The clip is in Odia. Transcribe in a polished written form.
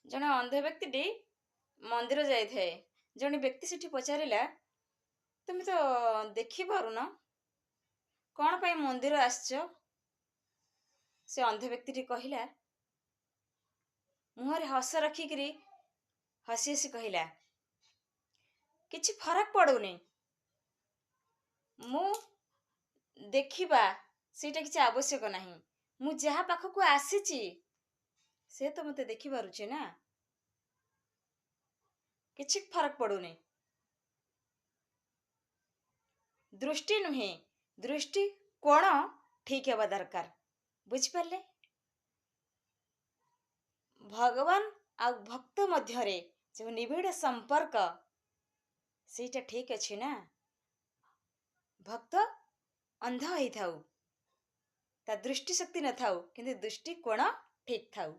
ଜଣେ ଅନ୍ଧ ବ୍ୟକ୍ତିଟି ମନ୍ଦିର ଯାଇଥାଏ। ଜଣେ ବ୍ୟକ୍ତି ସେଠି ପଚାରିଲା, ତୁମେ ତ ଦେଖିପାରୁନ, କ'ଣ ପାଇଁ ମନ୍ଦିର ଆସିଛ? ସେ ଅନ୍ଧ ବ୍ୟକ୍ତିଟି କହିଲା, ମୁହଁରେ ହସ ରଖିକିରି ହସି ହସି କହିଲା, କିଛି ଫରକ ପଡ଼ୁନି, ମୁଁ ଦେଖିବା ସେଇଟା କିଛି ଆବଶ୍ୟକ ନାହିଁ। ମୁଁ ଯାହା ପାଖକୁ ଆସିଛି ସେ ତ ମୋତେ ଦେଖିପାରୁଛି ନା, କିଛି ଫରକ ପଡ଼ୁନି। ଦୃଷ୍ଟି ନୁହେଁ, ଦୃଷ୍ଟି କୋଣ ଠିକ୍ ହେବା ଦରକାର। ବୁଝିପାରିଲେ? ଭଗବାନ ଆଉ ଭକ୍ତ ମଧ୍ୟରେ ଯେଉଁ ନିବିଡ଼ ସମ୍ପର୍କ, ସେଇଟା ଠିକ୍ ଅଛି ନା? ଭକ୍ତ ଅନ୍ଧ ହେଇଥାଉ, ତା ଦୃଷ୍ଟି ଶକ୍ତି ନଥାଉ, କିନ୍ତୁ ଦୃଷ୍ଟି କୋଣ ଠିକ୍ ଥାଉ।